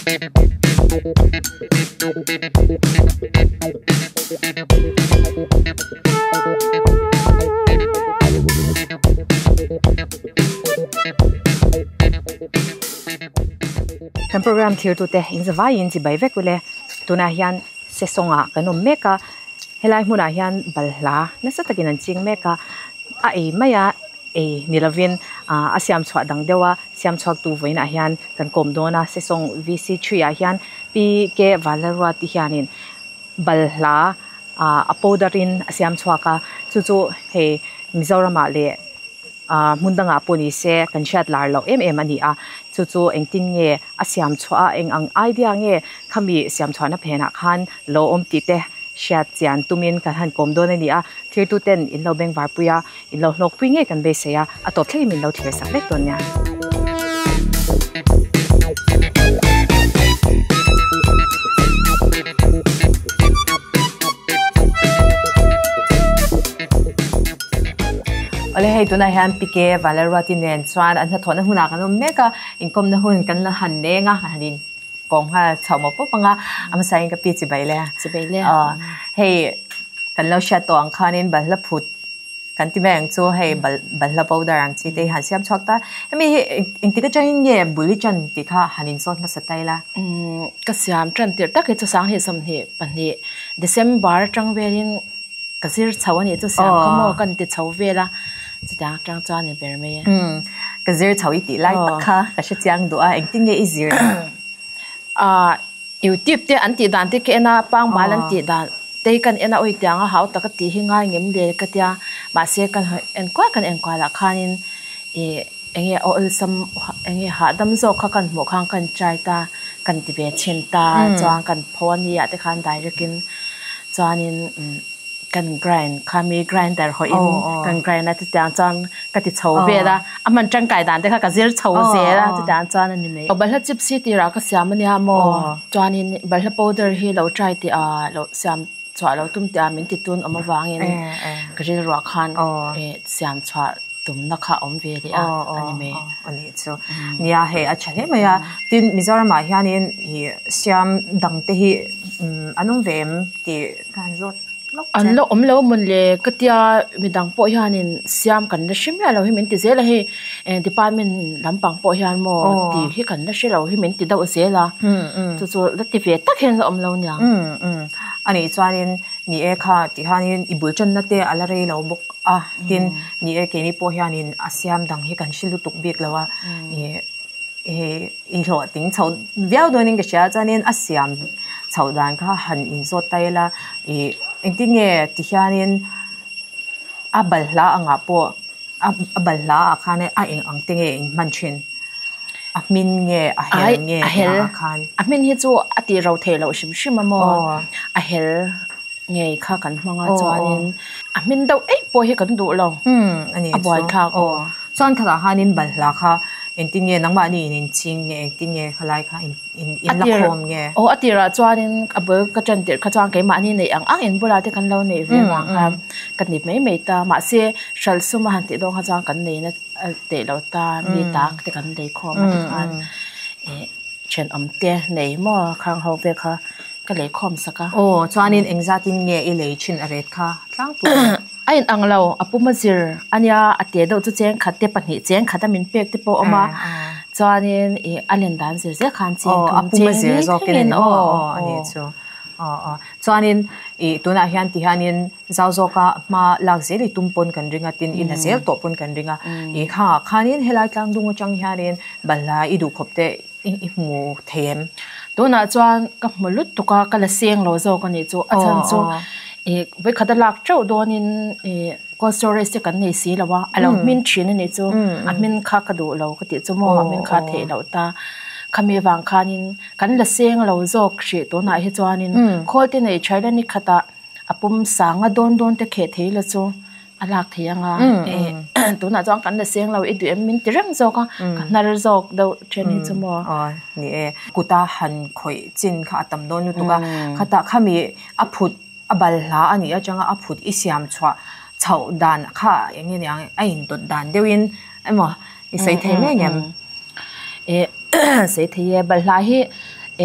Kan program thirtute in zavaiin chibai vek ule tunah hian sesawngah kan awm mek a helai hmunah hian balhla nasa takin an ching mek a a ei mai a ei ni lovin ah a siam chhuah dang deuh a siam chhuak tu vawiinah hian kan kawm dawn a sesawng V C three ah hian P K Vanlalruati hianin balhla ah a powder in a siam chhuak a chu chu hei Mizoramah leh ah hmun dangah pawh ni se kan hriat lar loh em em a ni a chu chu engtin nge a siam chhuah a eng ang idea nge khami siam chhuahna phenah khan lo awm tih te hriat chian tumin kan han kawm dawn a ni a thirtu ten in lo bengvar pui a in lo hlawk pui ngei kan beisei a a tawp thlengin min lo thlir sak vek dawn nia. Awle hei tunah hian Pike Vanlalruati nen chuan an hnathawhna hunah kan awm mek a, inkawmna hun kan la han neng a, han in kawng nghal chhoh mawp mawp ang a, a hmasain ka pi chibai le. Chibai le. Aw hei kan lo hriat tawh ang khanin balhla phut kan ti mai ang chu hei balhla powder ang chi te hi han siam chhuak ta. Hemi hi engtik atangin nge bul i tan tih kha han inzawt hmasa ta ila. Ka siam tan tirh tak hi chu 2022 December atang velin Ka zir chho a nih chu siam kha maw kan ti chho vel a, chutiang atang chuan ni ber mai e. Ka zir chho i tih lai tak kha ka hre chiang duh a, engtin nge i zir? YouTube te an tih dan te ka en a, pangbal an tih dan te kan en a, awi tiang a hau tak a tih hi ngai ngem le ka tia, mahse kan enkual kan enkual ah khanin ih enge awlsam enge hahdam zawk kha kan hmuh khan kan try ta, kan ti ve chhin ta chuan kan pho a nia te khan direct in chuanin kan grind kha mi grinder hawih in kan grind a chutiang chuan ka ti chho vel a, a hman tangkai dan te kha ka zir chho zel a chutiang chuan a ni mai. Balhla chips hi tirah ka siam a nia maw chuanin balhla powder hi lo try tih a lo siam chhuah lo tum tih a min ti tun awm avangin ka rilruah khan siam chhuah tumna kha awm ve leh a a ni mai. A nih chu. Nia hei a tha hle mai a. Tin Mizoramah hianin i siam dang te hi an awm ve em tih ka han zawt lawk che. An la awm lo mawn le ka tia midang pawh hianin siam kan la hre miah lo hi min ti zel a hei department lampang pawh hian maw tih hi kan la hre lo hi min ti deuh zel a. Chu chu la ti ve tak hian la awm lo niang. A nih chuanin Ni e kha ti hianin i bul tanna te a la rei lo bawk a, tin ni e keini pawh hianin a siam dang hi kan hre lutuk bik lo a, i hlawhtling chho viau dawnin ka hria chuanin a siam chhoh dan kha han inzawt ta ila ih engtin nge ti hianin a balhla angah pawh a balhla ah khan a eng ang te nge in hman thin. A hmin nge a hel nge a hel khan a hmin hi chu a tih ro theih loh hrim hrim a maw a hel ngei kha kan hmang a chuanin a hmin deuh eih pawh hi kan duh lo a buaithlak aw chuan khatah khanin balhla kha engtin nge nangmahni in inching nge engtin nge khalai kha in in la khawm nge aw a tirah chuanin a bul ka ṭan tirh kha chuan keimahni neih ang ang in bulah te kan lo neih ve vang khan ka ni mai mai ta mahse hralh sum a han tih dawn kha chuan kan nei na A teh lo ta mi tak te kan lei khawm a tikhan ih thenawm te nei maw khang ho vel kha ka lei khawm sak a. Aw chuanin engzatin nge i lei thin a ret kha tlangpui a? A in ang lo a puma zir ania a teh deuh chu cheng khat te pahnih cheng khat a min pek te pawh a awm a chuanin ih a len dan zir zel khan cheng thum cheng ni thlengin aw a nih chu. Aw aw chuanin ih tunah hian ti hianin zau zawka hma lak zel i tum pawn kan ring a tin i la zel tawh pawn kan ring a ih khangah khanin helai tlang dung atang hianin balhla i duh khawp te i hmu thei em? Tunah chuan ka hmu lutuk a ka la seng lo zawk a nih chu a chhan chu ih vawikhat a lak teuh dawnin ih cold storage te kan nei si lo a a lo hmin thin a nih chu a hmin kha ka duh lo ka tih chu maw a hmin kha a theih loh ta khami avang khanin kan la seng lo zawk hrih tunah hi chuanin khawl te nei tha ila ni khatah a pum sanga dawn dawn te kheh thei la chu a lak thei ang a tunah chuan kan la seng lo i duh em min ti reng zawk a ka hnar zawk deuh then hi chu maw. Aw ni e kuta han khawih chin kha a tam dawn lutuk a khatah khami a phut A balhla a nih atanga a phut i siam chhuah chhoh dan kha eng nge niang a indawt dan deuhin emaw i sawi thei mai ngem? E sawi thei e, balhla hi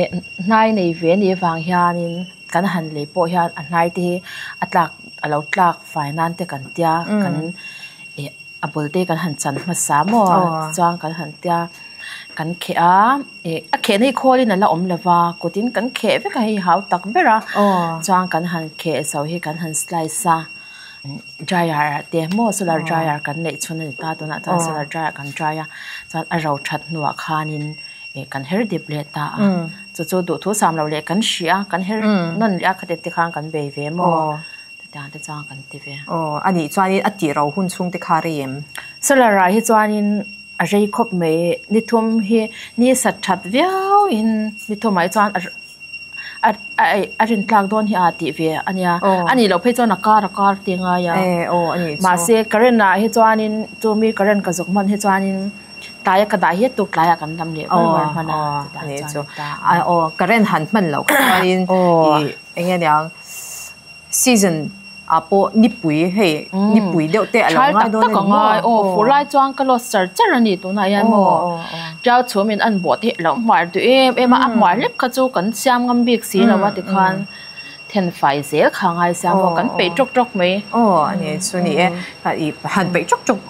Eh hnai nei ve a nih avang hianin kan han lei pawh hian a hnai te hi a tlak a lo tlak fai nan te kan tia kan eh a bul te kan han chan hmasa maw chuan kan han tia kan kheh a eh a khehna hi khawlin a la awm lo va kutin kan kheh vek a hei hau tak ber a chuan kan han kheh zo hi kan han slice a. Dryer ah te maw solar dryer kan neih chhun a ni ta tunah chuan solar dryer kan dry a chuan a ro that hnuah khanin ih kan her dip leh ta a chu chu duhthu sam loh leh kan hrih a kan her nawn leh a khati te khan kan bei ve maw chutiang te chuan kan ti ve. Aw a nih chuanin a tih ro hun chhung te kha rei em? Solar ah hi chuanin a rei khawp mai ni thum hi ni sat that viau in ni thumah hi chuan a. a rin tlak dawn hi a tih ve a nia a nih loh phei chuan a kar a kar te ngai a mahse current ah hi chuanin chu mi current ka zuk hman hi chuanin tlaia ka dah hiat tuk tlaiah kan lam leh var var hman a chutah chuan ta aw current han hman loh kha chuanin ih eng nge niang Season ah pawh nipui hei nipui deuh te a lo ngai dawn a ni maw? Aw fur lai chuan ka loss char char a ni tunah hian maw Tiau chhum in an bawh theih loh hmuar duh em em a, a hmuar hlek kha chu kan siam ngam bik si lo a tikhan then fai zel kha ngai siam maw kan peih tawk tawk mai. Aw a ni chu ni e, han peih tawk tawk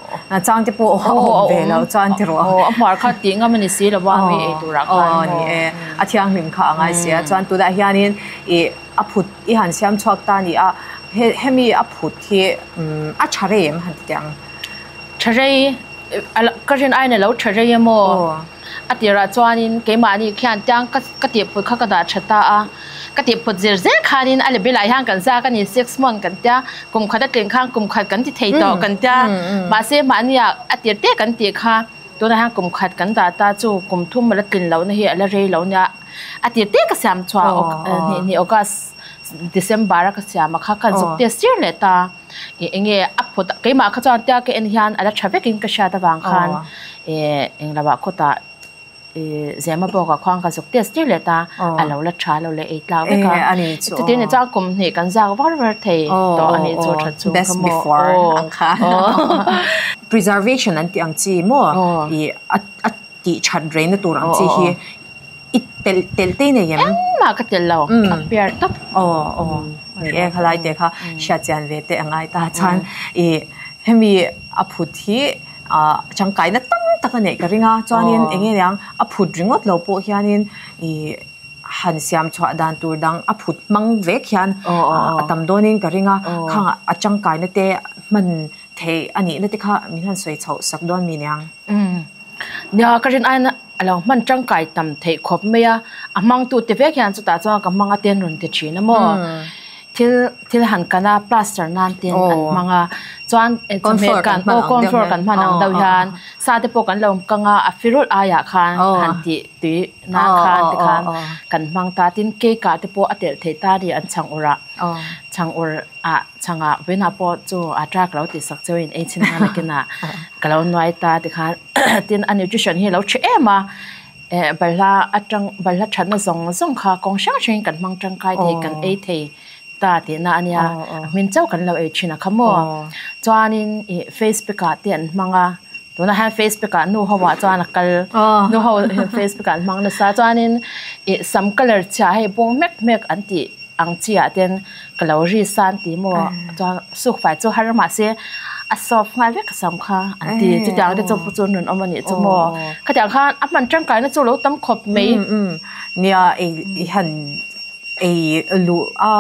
chang te pawh a awm ve lo chuan tiraw. Aw a hmuar kha tih ngam a ni si lo a mi ei turah khan maw. Aw ni e, a thianghlim kha a ngai si a chuan tunah hianin ih A phut i han siam chhuak ta a ni a, hemi a phut hi a tha rei em han ti teh ang? Tha rei, ka rin aiin a lo tha rei em aw? A tirah chuanin keimahni khian tiang ka tih phut kha ka dah tha ta a, ka tih phut zir zel khanin a lebelah hian kan zak a ni, six month kan tia, kum khat a tlin khan kum khat kan ti thei tawh kan tia, mahse mahnia a tir te kan tih kha tunah hian kum khat kan dah ta chu kum thum a la tlin lohna hi a la rei lo nia. A tir te ka siam chhuah hnih August December a ka siam a kha khan zuk test tir leh ta ih eng nge a phut keimah kha chuan tia ka en hian a la tha vekin ka hriat avang khan ih eng lo ah khawtah ih Zema bawk ah khuan ka zuk test tir leh ta a lo la tha lo leh ei tlak vek a chutin ni chuan kum hnih kan zak var var thei tawh a nih chu tha chu best before ang kha preservation an tih ang chi maw ih a Tih that reina tur ang chi hi i telh telh te nei em? Engmah ka telh lo, a piar tawp. Aw aw ni e khalai te kha hriat chian ve te a ngai ta chuan i hemi a phut hi ah tangkaina tam tak a neih ka ring a chuanin eng nge niang a phut ringawt lo pawh hianin i han siam chhuah dan tur dang a phut hmang vek hian a tam dawnin ka ring a khang a tangkaina te hman theih a nihna te kha min han sawi chhoh sak dawn mi niang. Nia ka rin aiin a lo hman tangkai tam theih khawp mai a, a hmangtu te vek hian chutah chuan ka hmang a ten rawn ti thin a maw. Thil thil han kan a plaster nan ten an hmang a, chuan chawhmeh kan aw cornflour kan hman ang deuh hian sa te pawh kan lo kang a, a firul aiah khan han tih tui nan khan te khan kan hmang ta, tin cake ah te pawh a telh theih ta a ni an chhang awrh ah chhang awrh ah chhangah vawiinah pawh chu a truck lo tih sak cheu in ei chhin nana kinah ka lo nuai ta tikhan tin a nutrition hi a lo tha em a eh balhla atang balhla thatna zawng zawng kha kawng hrang hrangin kan hmang tangkai thei kan ei thei ta tihna a nia a hmin chauh kan lo ei thin a kha maw chuanin ih facebook ah te an hmang a tunah hian facebook ah nu ho ah chuan a kal nu ho facebook ah an hmang nasa chuanin ih sam colour chhia hei bawng hmek hmek an tih. Ang chi ah ten ka lo ri san ti maw chuan suk fai chu har mahse a soft nghal vek a sam kha an ti chutiang te chu pu chu an rawn awm a nih chu maw khatiang khan a hman tangkaina chu lo tam khawp mai. Nia ei han ei luh a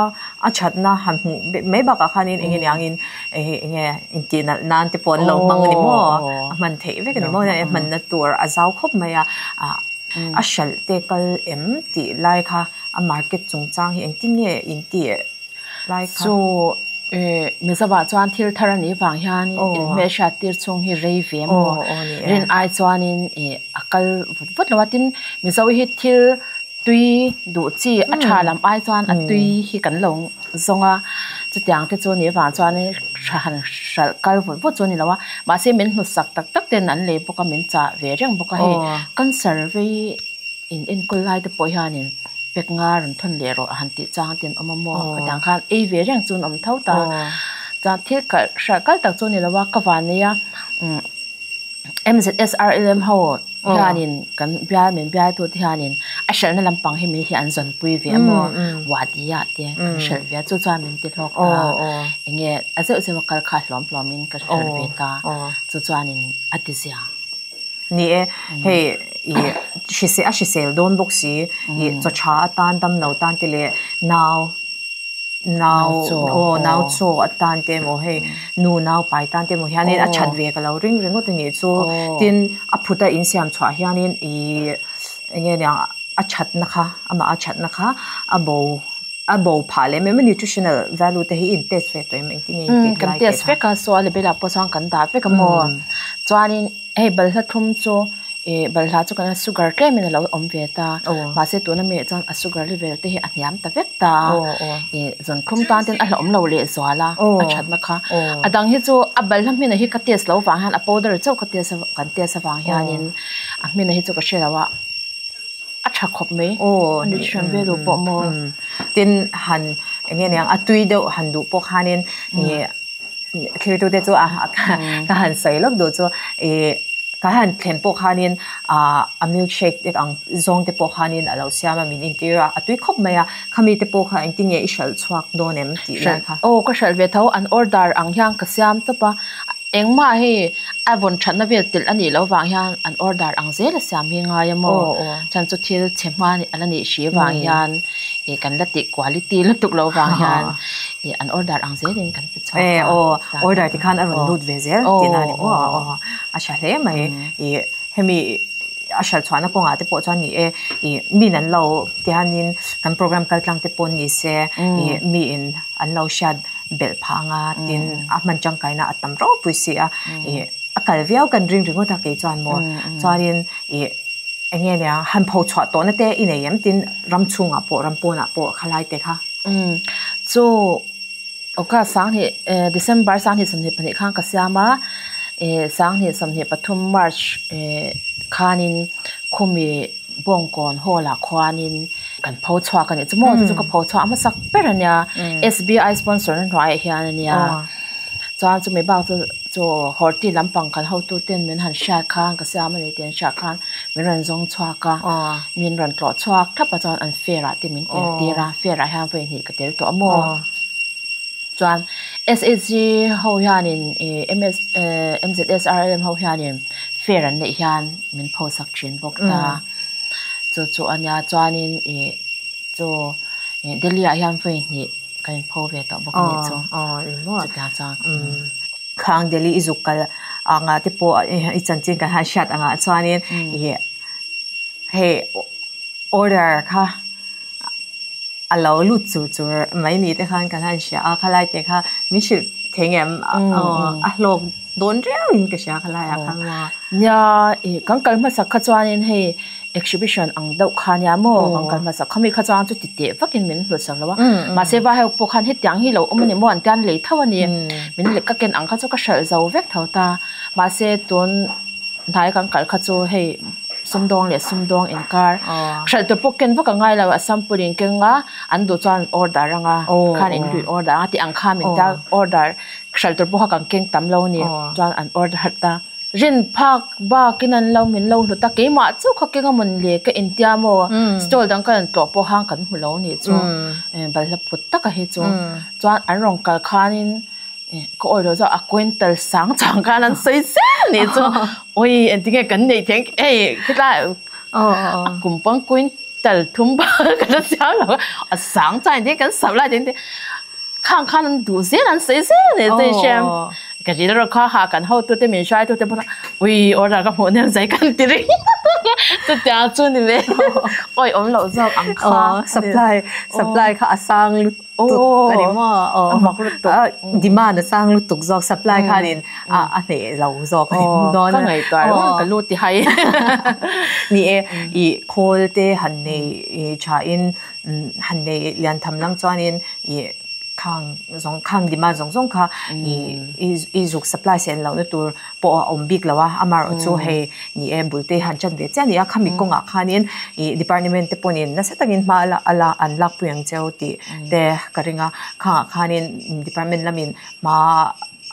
a thatna han hmuh mai bakah khanin eng nge niangin eng nge intih nalh nan te pawh an lo hmang a ni maw a hman theih vek a ni maw hmanna tur a zau khawp mai a. A hralh te kal em tih lai kha a market chungchang hi engtin nge in tih lai kha? Chu Mizovah chuan thil thar a nih vang hian in hmelhriat tir chhung hi rei ve maw? Rin ai chuanin a kal vut vut lo a, tin Mizo hi thil tui duh chi a tha lam ai chuan a tui hi kan lo zawng a, chutiang te chu nih vang chuan han hralh kal vut vut chu a ni lo a, mahse min hmusak tak tak ten an lei bawk a, min chah ve reng bawk a, hei cancer vei in enkawl lai te pawh hianin pek nga rawn thawn leh rawh han tih chang te an awm a maw, khatiang khan ei ve reng chu an awm tho ta, chuan thil kalh hralh kal tak chu a ni lo a, ka van nei a MZSRLM ho hianin kan bial min bialtu te hianin a a hralhna lampang hi mi hi an zawnpui ve a maw wadi ah te kan hralh ve a chu chuan min ti hlawk ta enge a zeuh zeuh a kal kha hlawm hlawm in ka hralh ve ta chu chuanin a ti zia. Ni e, hei i hrisel a hrisel dawn bawk si i chaw tha atan damlo tan te leh nau Nau aw nau chaw atan te emaw hei nu nau pai tan te emaw hianin a that ve ka lo ring ringawt a nih chu. Tin a phut a insiam chhuah hianin ih eng nge niang a thatna kha amah a thatna kha a bo a bo phah lem em a nutritional value te hi i in test ve tawh em engtin nge in tih lai Kan test vek a saw a level ah pawh chuan kan dah vek a maw chuanin hei balhla thlum chu Ih balhla chu kan sugar tlem in a lo awm ve ta mahse tuna mi ah chuan a sugar level te hi a hniam ta vek ta a ih zawn thlum tan ten a hlauhawm lo leh zual a a thatna kha a dang hi chu a balhla hmin ah hi ka test lo vang hian a powder chauh ka test kan test avang hianin a hmin ah hi chu ka hre lo a a tha khawp mai a nutrition value pawh maw tin han eng nge niang a tui deuh han duh pawh khanin ih Thirtute chu a ka han sawi lawk duh chu ih ka han thlen pawh khanin ah a milkshake te ang zawng te pawh khanin a lo siam a min intir a a tui khawp mai a khami te pawh kha engtin nge i hralh chhuak dawn em tih lai kha. Aw ka hralh ve tho an order ang hian ka siam tawp a engmah hei a vawn thatna vel telh a nih loh vang hian an order ang zel a siam hi ngai a maw chuan chu thil chhe hma a la nih hri vang hian Ih kan la tih quality lutuk lo vang hian ih an order ang zelin kan pe chhuak a. E aw order ti khan a rawn lut ve zel tihna a ni maw aw a tha hle mai ih hemi a hralh chhuahna kawngah te pawh chuan ni e ih min an lo tihianin kan program kal tlang te pawh ni se ih miin an lo hriat belh phang a tin a hman tangkaina a tam ropui si a ih a kal viau kan ring ringawt a kei chuan maw chuanin ih. Eng nge nia, han pho chhuah tawhna te i nei em tin ram chhungah pawh ram pawnah pawh khalai te kha? Umm chu August sanghnih December sanghnih 24 khan ka siam a, sanghnih 23 March khanin khumi Bawngkawn hall ah khuanin kan pho chhuak a nih chu maw chu chu ka pho chhuah hmasak ber a nia SBI sponsor na hnuaiah hian a nia. Chuan chumi bak chu chu horti lampang kan hotu ten min han hriat khan ka siam a ni tih an hriat khan min rawn zawng chhuak a, min rawn tlawh chhuak thlap a chuan an fair ah te min tel tir a, fair ah hian vawi hnih ka tel tawh a maw. Chuan SHG ho hianin ih MS MZSRLM ho hianin fair an neih hian min phosak thin bawk ta. Chu chu a nia chuanin ih chu Delhi ah hian vawi hnih. Ka in pho ve tawh bawk a nih chu. Chutiang chuan. Khang Delhi i zuk kal anga te pawh i chanchin kan han hriat angah chuanin i hei order kha a lo lut chur chur mai ni te khan kan han hria a khalai te kha min hrilh thei ngem a hlawk dawn riau in ka hria khalai ah khan. Nia i kan kal hmasak kha chuanin hei exhibition ang deuh kha nia maw kan kal hmasak khami kha chuan chu ti teh vakin min hlut sak lo a mahse vai ho pawh khan hetiang hi lo awm a ni maw an tian lei tho a ni min leh ka ken ang kha chu ka hralh zo vek tho ta mahse tun hnai kan kal kha chu hei sumdawng leh sumdawng inkar hralh tur pawh ken vak a ngai lo a sample in keng a an duh chuan order anga khan in lui order anga tih ang kha min tia order hralh tur pawh kha kan keng tam lo a ni chuan an order ta. Rin phak bakin an lo min lo hlut a, keimah chauh kha keng a mawn le ka intia maw, stall dang ka rawn tlawh pawh khan kan hmu lo nih chu, balhla put taka hi chu. Chuan an rawn kal khanin ka awih loh chuan a quintal sang chang khan an sawi zel nih chu, ui engtinge kan neih theih ang hei khilai a kum pawn quintal thum bak ka la siam lo a, a sang chuan engtinge kan sap lai tih Khang khan an duh zel an sawi zel a ni chu i hria. Ka rilru erawh kha ha kan hotu te min hruaitu te pawh ui order ka hmuh hnem zai kan ti ring chutiang chu ni ve awi awm loh zawk ang kha. Supply supply kha a sang lutuk a ni maw? A mak lutuk. Demand a sang lutuk zawk supply khanin a hneh lo zawk a ni dawn a. Ka ngaihtuah reng ka lu ti hai. Ni e i khawl te han nei tha in han nei lian tham lang chuanin I khang zawng khang demand zawng zawng kha i i zuk supply sen lohna tur pawh a awm bik lo a, amaherawh chu hei ni e bul te han chan ve chiah a ni a, khami kawngah khanin i department te pawhin nasa takin hma a la an lakpui ang cheu tih te ka ring a, khangah khanin department lamin hma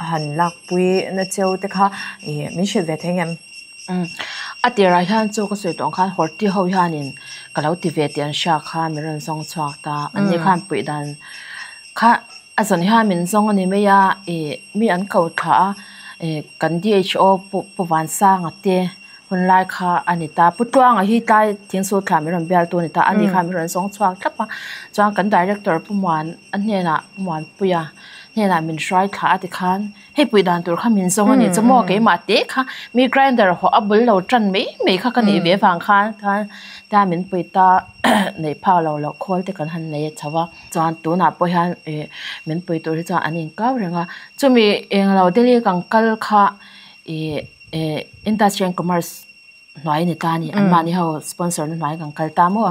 han lakpui na cheu te kha i min hrilh ve thei ngem? A tirah hian chu ka sawi tawh ang khan horti ho hianin ka lo ti ve tih an hria kha min rawn zawng chhuak ta. An ni khan puih dan kha a zawn hian min zawng a ni mai a, ih mi an ko thla a, ih kan DHO Pu Vansanga te hun lai kha a ni ta. Pu Tluanga hi tlai thingsul thla min rawn bialtu a ni ta, ani khan min rawn zawng chhuak thlap a, chuan kan Director Pu Muan a hnenah Pu Muanpuia hnenah min hruai thla a tikhan Hei pui dan tur kha min zawng a nih chu maw keimah te kha mi grinder hawh a bul lo tan mai mai kha ka nih ve vang khan khan tia min pui ta neih phak lo loh khawl te kan han nei a chho a chuan tunah pawh hian ih min pui tur hi chuan an inkau reng a chumi englo Delhi kan kal kha ih eh industry and commerce hnuai a ni ta a ni anmahni ho sponsor na hnuai kan kal ta maw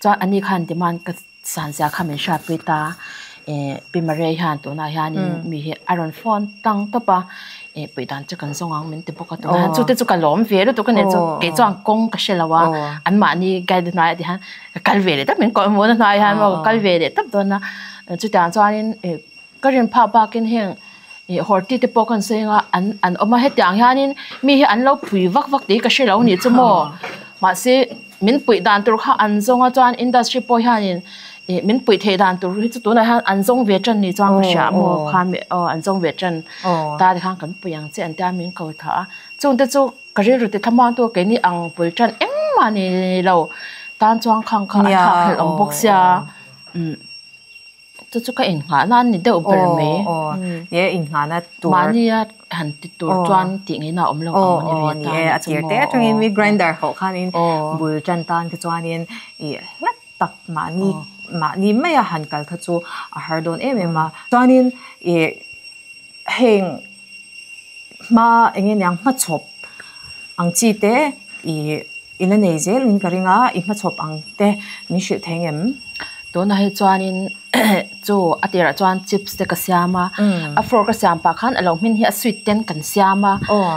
chuan ani khan demand ka san zia kha min hriatpui ta eh Pi Maria hian tunah hianin mi hi a rawn phone tang tawp a eh puih dan chu kan zawng ang min ti bawk a tunah hian chute chu ka lawm ve lutuk a ni chu kei chuan kawng ka hre lo a anmahni guide hnuaiah te hian ka kal ve leh tawp min kawh hmuhna hnuaiah hian maw ka kal ve leh tawp dawn a chutiang chuanin eh Ka rin phak bakin heng ih horti te pawh kan sawi anga an an awm a hetiang hianin mi hi an lo pui vak vak tih hi ka hre lo nih chu maw mahse min puih dan tur kha an zawng a chuan industry pawh hianin ih min puih theih dan tur hi chu tunah hian an zawng ve tan ni chuan ka hria maw kha mi aw an zawng ve tan ta te khan kan pui ang che an tia min ko thlah a chungte chu ka rilru ti thlamuan tu keini ang bul tan engmah ni lo tan chuan khang kha a thlak hlelh awm bawk sia umm. Chu chu ka innghahna a ni deuh ber mai. Aw, ni e, innghahna tur. Mahnia han ti tur chuan tih ngaihna a awm lo ang a ni ve ta. Aw, ni e, a tir te atangin mi grinder hawh khanin bul tan tan kha chuanin ih hlat tak mahni mahni maia han kal kha chu a har dawn em em a. Chuanin ih heng hma eng nge niang hmachhawp ang chi te ih I la nei zel in ka ring a, i hmachhawp ang te min hrilh thei ngem? Tunah hi chuanin chu a tirah chuan chips te ka siam a, a flour ka siam pah khan a lo hmin hi a sweet ten kan siam a,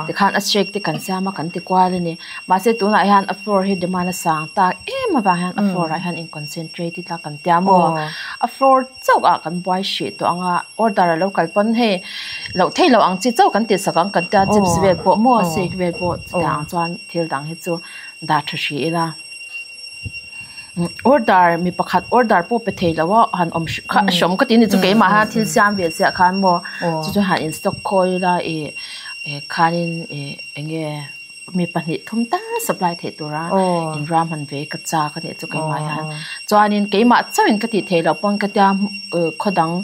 tikhan a shake te kan siam a kan ti kual a ni. Mahse tunah hian a flour hi demand a sang tak em avang hian a flour ah hian in concentrate ila kan tia maw? A flour chauh ah kan buai hrih tawh ang a, order a lo kal pawn hei loh theih loh ang chi chauh kan tih sak ang kan tia chips vel pawh maw shake vel pawh chutiang ang chuan thil dang hi chu dah tha hrih ila order mi pakhat order pawh pe thei lo a han awm kha a hrawm ka ti ni chu keimah hian thil siam ve chiah khan maw chu chu han in stock khawi ila ih khanin ih eng nge. Mi pahnih thum tal supply theih tura inram han ve ka chak a nih chu keimah hian. Chuanin keimah chauhin ka tih theih loh pawn ka tia khaw dang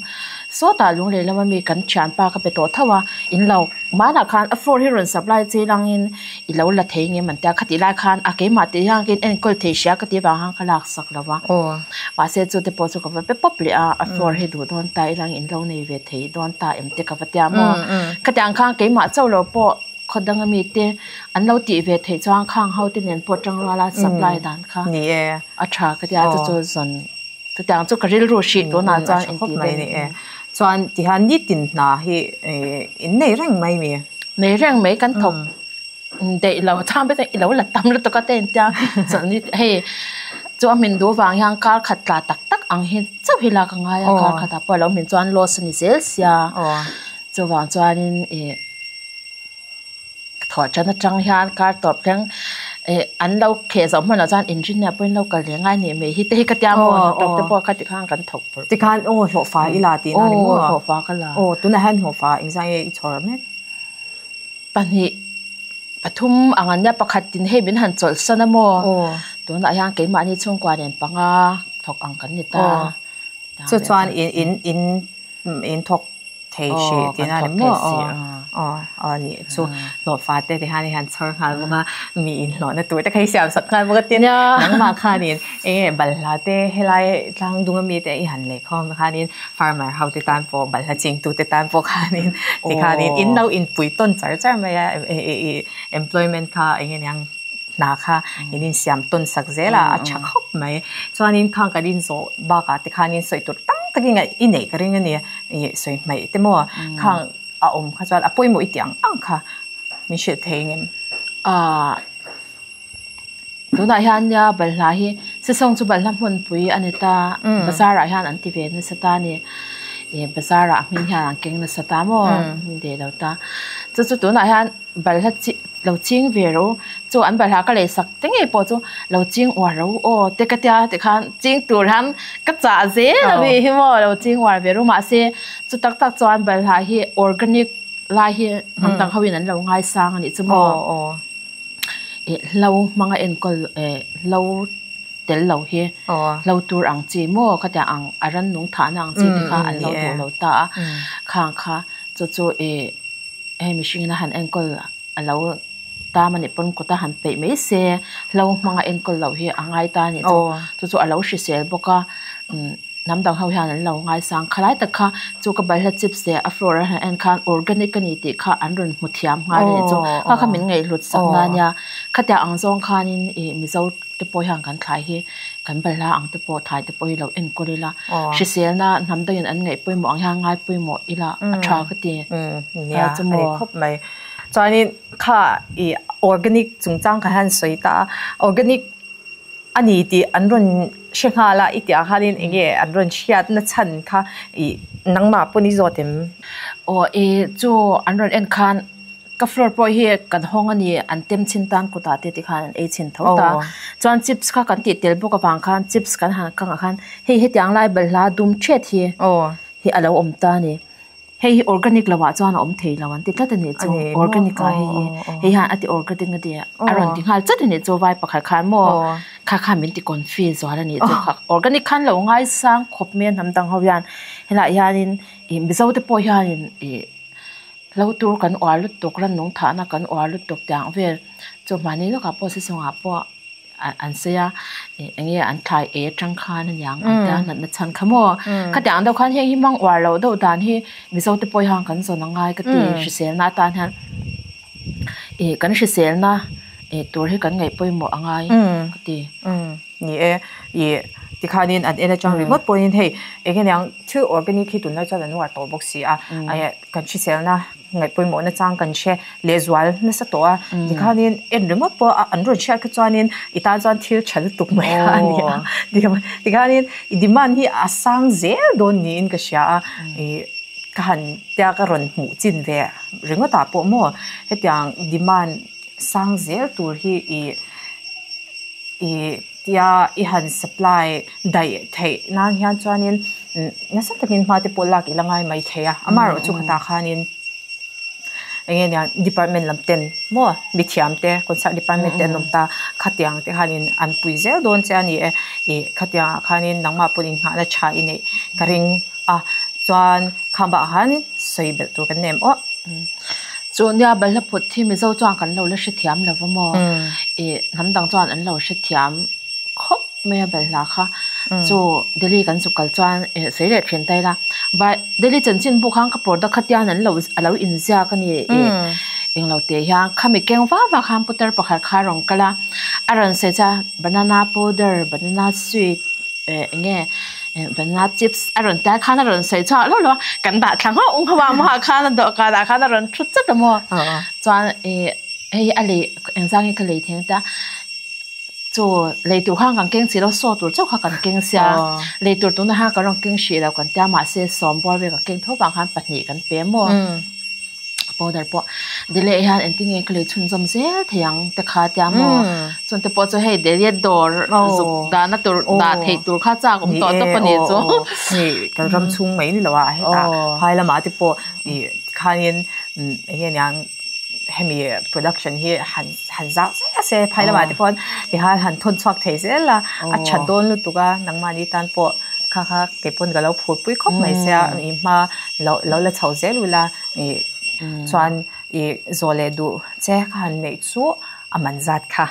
sawtah lunglei lama mi kan thianpa ka pe tawh tho a, in lo hmanah khan a floor hi rawn supply che langin i lo la thei ngem an tia khatih lai khan a keimah tih hian ka in enkawl thei hria ka tih avang khan ka lak sak lo va. Mahse chu te pawh chu ka va pe pawp leh a, a floor hi duh dawn ta ilang in lo nei ve thei dawn ta em te ka va tia maw. Khatiang khan keimah chauh lo pawh. Khaw danga mite an lo tih ve theih chuan khang ho te nen pawh tang ruala supply dan kha a tha ka tia chu chu zawn chutiang chu ka rilru hrih tunah chuan in tih mai ni e. Chuan tihian nitin hna hi in nei reng mai mi? Nei reng mai kan thawk daih lo chuan bete i lo la tam lutuk a te in tia chuan hei chu a hmin duh vang hian kar khat tla tak tak ang hi chauh hi lak a ngai a kar khatah pawh a lo hmin chuan loss a ni zel sia chuvang chuanin ih. Thawh tan atang hian kar tawp thleng eh an lo kheh zawh hmanah chuan inrin ah pawhin lo kal leh ngai nih mai hi te hi ka tia maw hnathawk te pawh kha tikhan kan thawk pawrh. Tikhan aw hlawhfa i la tihna ni maw? Aw hlawhfa ka la. Aw tunah hian hlawhfa engzah nge i chhawr mek? Pahnih pathum ang an nia pakhat tin hei min han chawlhsan a maw? Tunah hian keimahni chhungkua nen panga thawk ang kan ni ta. Chu chuan in in in in thawk thei hrih tihna a ni maw? Aw aw nih chu hlawhfa te ti hian i han chhawr nghal bawk a, mi inhlawhna tur te kha i siam sak nghal bawk a tin nangmah khanin eng nge balhla te helai tlang dung ami te i han lei khawm khanin farmer ho te tan pawh balhla chingtu te tan pawh khanin tikhanin in lo inpui tawn char char mai a employment kha eng nge niang hna kha in insiam tawn sak zel a, a tha khawp mai. Chuanin khang kan inzawh bakah te khanin sawi tur tam takin i neih ka ring a ni, ih sawi hmaih te maw khang a awm kha chuan a pawimawh i tih ang ang kha min hrilh thei engem? Aaa tunah hian nia balhla hi sesawng chu balhla hmunpui a ni ta, bazar ah hian an ti ve nasa ta a ni, ih bazar ah hming hian an keng nasa ta maw, deh lo ta. Chu chu tunah hian balhla chi. Lo ching ve ro chu an balhla ka lei sak te ngei pawh chu lo ching uar ro aw te ka tia tikhan ching tur hian ka chah zel a nih hi maw lo ching uar ve ro mahse chu tak tak chuan balhla hi organic lai hi hnam dang ho in an lo ngaisang a nih chu maw ih hlo hmanga enkawl eh hlo tel lo hi hlo tur ang chi maw khatiang ang a rannung thahna ang chi te kha an lo duh lo ta a khang kha chu chu ih hei mihringin a han enkawl a lo tam a nih pawn kut a han peih mai se hlo hmanga enkawl loh hi a ngai ta a nih chu chu chu a lo hrisel bawk a hnam dang ho hian an lo ngaisang khalai tak kha chu ka balhla chips leh a floor a han en khan organic a ni tih kha an rawn hmu thiam nghal a nih chu kha kha min ngaihhlut sak na nia khatiang ang zawng khanin ih mizo te pawh hian kan thlai hi kan balhla ang te pawh thai te pawh hi lo enkawl ila hriselna hnam dangin an ngaih pawimawh ang hian ngai pawimawh ila a tha ka ti. Nia a ni khawp mai. Chuanin kha i organic chungchang kha hian sawi ta a, organic a ni tih an rawn hre nghal a i tih ah khanin eng nge an rawn hriat na chhan kha i nangmah pawn i zawt em? Aw i chu an rawn en khan Ka floor pawh hi kan hawng a ni, an tem chhin tan kutah te tikhan an ei chhin tho ta. Chuan chips kha kan tih tel bawk avang khan chips kan han kangah khan hei hetiang lai balhla dum thet hi hi a lo awm ta a ni. Hei hi organic lo ah chuan a awm thei lo an ti tlat a nih chu, organic ah hei hi hei hian a ti organic a ti a rawn ti nghal chat a nih chu vai pakhat khan maw kha khan min ti confuse zual a nih chu kha organic khan lo ngaisang khawp mai a hnam dang ho hian helaiah hianin ih Mizo te pawh hianin ih. Lo tur kan uar lutuk, rannung thahna kan uar lutuk tih ang vel chu mahni lawkah pawh sisawngah pawh an sawi a, eng nge an thlai ei atang khan a niang an tia natna chhan kha maw. Khatiang ang deuh khan heng hi mang uar loh deuh dan hi Mizo te pawh hian kan zawn a ngai ka ti hriselna atan hian ih kan hriselna ih tur hi kan ngaih pawimawh a ngai ka ti. Ni e, ih tikhanin an en atang ringawt pawhin hei eng nge niang thil organic hi tunlai chuan an uar tawh bawk si a, kan hriselna ngaihpawimawhna chang kan hre lehzual nasa tawh a, tikhanin en ringawt pawh a an rawn hriat kha chuanin i tan chuan thil tha lutuk mai kha a ni a, tikhanin i demand hi a sang zel dawn niin ka hria a, ih ka han tia ka rawn hmuh chin ve ringawt ah pawh maw hetiang demand sang zel tur hi ih. I tia i han supply daih theih nan hian chuanin nasa takin hma te pawh lak i la ngai mai thei a, amaherawh chu khatah khanin eng nge nia department lam ten maw mithiam te concert department te an awm ta khatiang te khanin an pui zel dawn che a ni e, ih khatiang ah khanin nangmah pawhin inghahna tha i neih ka ring a chuan khambah khanin sawi belh tur kan nem aw. Chu nia balhla phut hi Mizo chuan kan lo la hrethiam lo va maw? Ih hnam dang chuan an lo hrethiam khawp mai a balhla kha. Chu Delhi kan zuk kal chuan ih sawi leh thin ta ila vai Delhi chanchin buk khan ka product kha tian an lo a lo inziak a ni ih englo teh hian khami keng vak vak khan putar pakhat kha a rawn kal a a rawn sawi chuan banana powder banana sweet Eh enge banana chips a rawn tia khan a rawn sawi chhuak hlauh hlauh a, kan dah thla nghauh nghauh a maw khan a dawhkan ah khan a rawn thu chat a maw chuan ih hei a lei engzang nge ka lei thei ang tia chu lei tur khan kan keng si lo saw tur chauh kha kan keng sia lei tur tunah hian kan rawn keng hrih lo kan tia mahse sawm bawr vel kan keng tho vang khan pahnih kan pe maw. Powder pawh delay hian engtin nge ka lei chhunzawm zel thei ang te kha tia maw chuan te pawh chu hei delay dawr zuk dahna tur dah theih tur kha chak awm tawh tawp a ni chu. Ni kan ram chhung mai ni lo a hetah phai lamah te pawh ih tikhanin eng nge niang hemi production hi han han zau zel se phai lamah te pawh tikhan han thawn chhuak thei zel a a tha dawn lutuk a nangmahni tan pawh Kha kha kei pawn ka lo phurpui khawp mai sia i hma lo lo la chho zel ula ih chuan ih zawh leh duh che ka han neih chu a man zat kha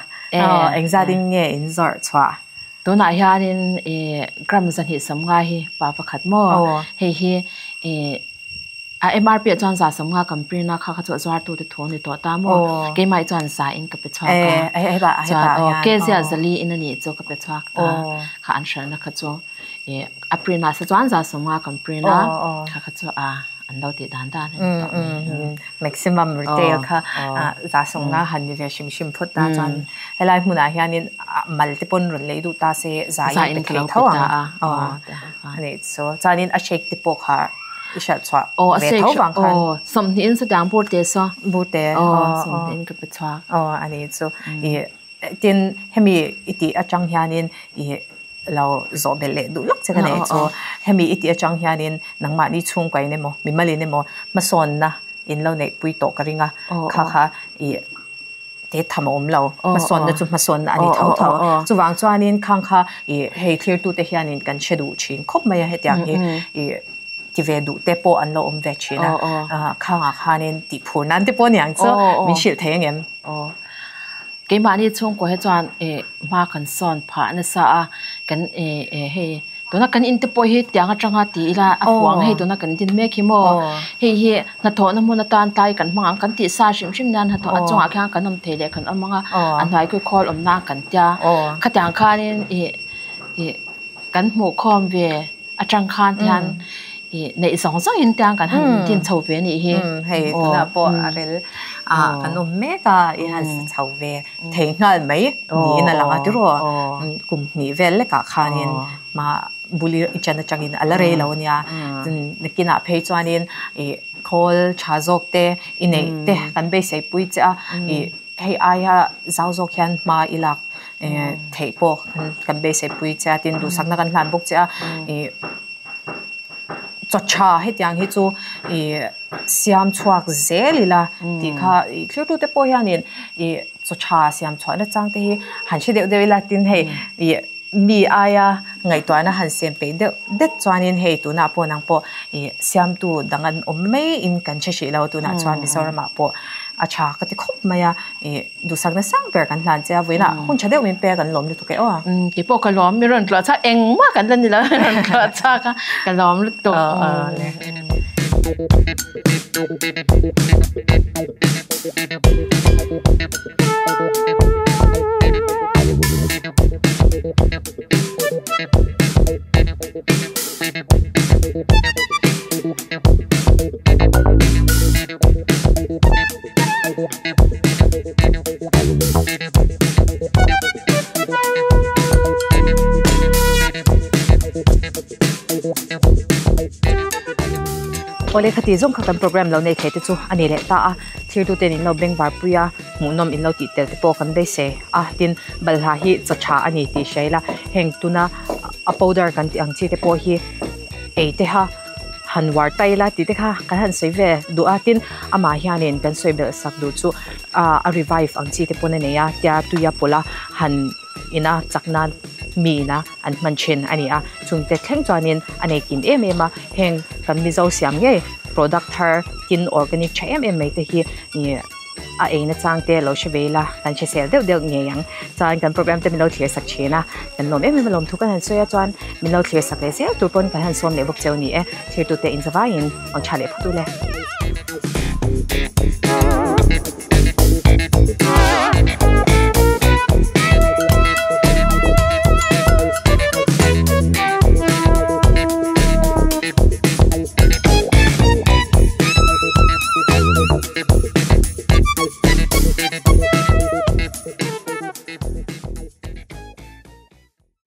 eng zat in nge in zawrh chhuah. Tunah hianin ih gram zahnih sawmnga hi pa pakhat maw hei hi ih A MRP ah chuan za sawmnga kan print a, kha kha chu a zuartu te thu a ni tawh ta maw? Keimah hi chuan za in ka pe chhuak a, chuan aw kezia zali in a nih chu ka pe chhuak ta, kha an hralhna kha chu ih a print ah se chuan za sawmnga kan print a, kha kha chu a an lo tih dan dan a ni tawh mai. Maximum retail kha za sawmnga han ni ve hrim hrim phawt ta chuan helai hmunah hianin mal te pawn rawn lei duh ta se za in pe thei tho ang a, a nih chu. Chuanin a shake te pawh kha. I hralh chhuah ve tho vang khan. Aw 20 in sawtiang bur te saw. Bur te. Aw 20 in ka pe chhuak. Aw a ni chu. I tin hemi i tih atang hianin i lo zawh belh leh duh lawk che ka nei chu. Hemi i tih atang hianin nangmahni chhungkain emaw mimalin emaw hmasawnna in lo neihpui tawh ka ring a. Kha kha i te tham a awm lo. Hmasawnna chu hmasawnna a ni tho tho. Chuvang chuanin khang kha i hei thlirtute hianin kan hre duh thin khawp mai a hetiang hi i ti ve duh te pawh an lo awm ve thin a. Khangah khanin tih phur nan te pawh aniang chu min hrilh thei angem? Keimahni chhungkaw hi chuan hma kan sawn phah nasa a kan hei Tuna kan in te pawh hi tiang atanga ti ila a fuang hei tuna kan din mek hi maw hei hi hnathawhna hmun atan tlai kan hmang ang kan tih sa hrim hrim nan hnathawh a chungah khian kan awm thei leh kan awm ang a a hnuai khi khawl awm nan kan tia khatiang khanin ih ih kan hmuh khawm ve atang khan te hian ih neih zawng zawng in tiang kan han din chho ve a nih hi. Hei tunah pawh a rel ah kan awm mek a i han sa chho ve. Thei nghal mai niin a lang a tiraw kum hnih vel lekah khanin hma bul i chan atangin a la rei lo ania nakinah phei chuanin ih khawl tha zawk te i neih te kan beisei pui che a ih hei aia zau zawk hian hma i lak theih pawh kan beisei pui che a tin duhsakna kan hlan bawk che a ih. Chaw tha hetiang hi chu ih siam chhuak zel ila tih kha ih thlir tute pawh hianin ih chaw tha siam chhuah na chang te hi han hre deuh deuh ila tin hei ih mi aia ngaihtuahna han siam peih deuh det chuanin hei tunah pawh nang pawh ih siamtu dang an awm mai in kan hre hrih lo tunah chuan Mizoramah pawh a tha ka ti khawp mai a ih. Duhsakna sang ber kan hlan che a, vawiinah hun tha deuh min pek an lawm lutuk e aw. Kei pawh ka lawm, mi rawn tlawh chak engmah kan la ni lo, mi rawn tlawh chak a, ka lawm lutuk. Awle khati zawng kha kan program lo nei thei te chu a ni leh ta a, thirtu ten in lo bengvar pui a, hmuhnawm in lo tih tel te pawh kan beisei a, tin balhla hi chaw tha a ni tih hria ila, heng tuna a powder kan tih ang chi te pawh hi ei te kha. Han war ta ila tih te kha kan han sawi ve duh a, tin amah hianin kan sawi belh sak duh chu ah a revive ang chi te pawn a nei a tia tuia pawlh a han ina chak nan mi ina an hman thin a ni a, chungte thleng chuanin a nei kim em em a, heng kan Mizo siam ngei product thar tin organic tha em em mai te hi ih. A ei na chang te lo hre ve ila kan hre sel deuh deuh ngei ang. Chuan kan program te min lo thlir sak thin a, kan lawm em em a lawm thu kan han sawi a, chuan min lo thlir sak leh zel tur pawn kan han sawm leh bawk cheu ni e. Thirtute inzavaiin awm tha leh phawt u le.